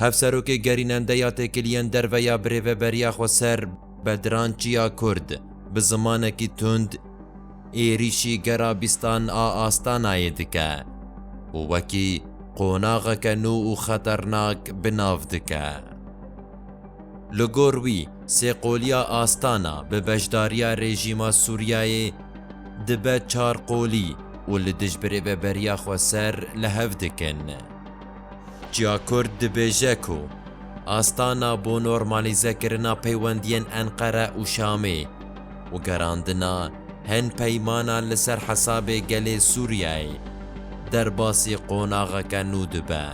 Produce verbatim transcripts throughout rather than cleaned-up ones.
Hevserokê gerînendeya têkiliyên derve ya Birêveberiya Xweser Bedran Çiyakurd bi zimanekî tund êrîşî gera bîstan a Astanayê dike û wekî qonaxeke nû û xeternak bi nav dike. Li gor wî, sêqoliya Astana bi beşdariya rejîma Sûriyeyê dibe çar qolî û li dij Birêveberiya Xweser li hev dikin. Çiyakurd dibêje ku Astana bo normalîzekirina peywendiyên Enqere û Şamê û gerandina hin peymana li ser hesabê gelê Sûriyeyê derbasî qonaxeke nû dibe.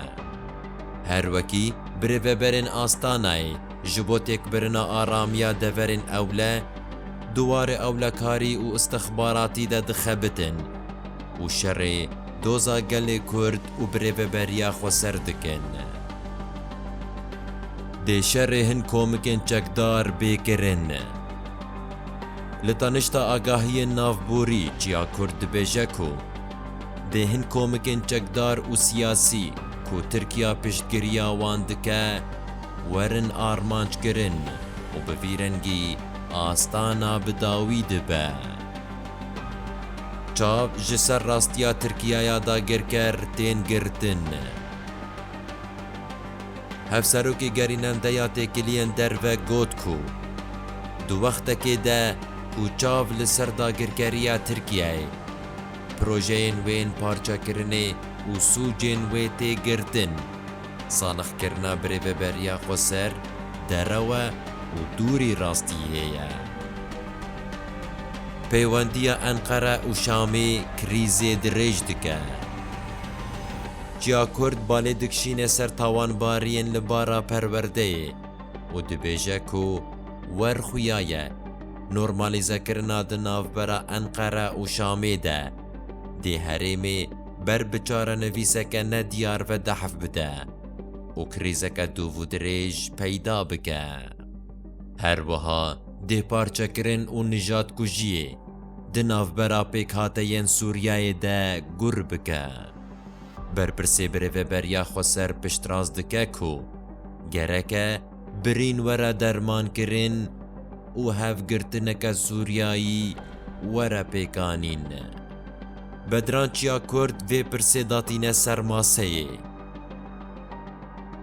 Her wekî birêveberên Astanayê ji bo têkbirina aramiya deverên ewle di warê ewlekarî û istixbaratî de dixebitin û şerê doza gelê Kurd û birêveberiya xweser dikin. Dê şerê hin komikên çekdar bê kirin. Li tanişta agahiyên navborî Çiyakurd dibêje ku dê hin komikên çekdar û siyasî ku Tirkiya piştgiriya wan dike, werin armanckirin û bi vî rengî Astana bi dawî dibe. Çav ji ser rastiya Tirkiyaya dagirker tên girtin. Hevserokê gerînendeya têkiliyên derve got ku di wextekê de ku çav li ser dagirkeriya Tirkiyeyê, projeyên wê yên parçekirinê û sûcên wê tê girtin, salixkirina birêveberiya xweser derew e û dûrî rastiyê ye. Peywendiya Enqere û Şamê krîzê dirêj dike. Çiyakurd balê dikişîne ser tawanbariyên li bara perwerdeyê û dibêje ku wer xuya ye normalîzekirina di navbera Enqere û Şamê de dê herêmê ber bi çarenivîseke nediyar ve dehf bide û krîzeke dûv û dirêj peyda bike. Her wiha dê parçekirin û nijatkujiyê di navbera pêkhateyên Sûriyeyê de gur bike. Berpirsê birêveberiya xweser piştrast dike ku gerek e birîn were dermankirin û hevgirtineke Sûriyayî were pêkanîn. Bedran Çiyakurd vê pirsê datîne ser maseyê.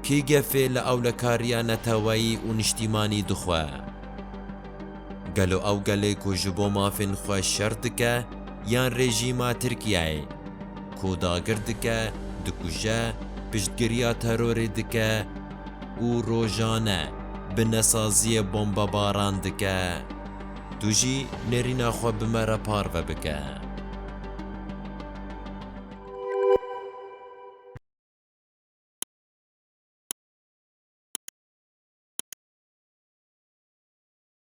Kî gefê li ewlekariya neteweyî û niştîmanî dixwe? Gelo ew gelê ku ji bo mafên xwe şer dike, yan rejîma Tirkiyeyê ku dagir dike, dikuje, piştgiriya terorê dike û rojane bi nesaziyê bombebaran dike? Tu jî nêrîna xwe bi me re parve bike.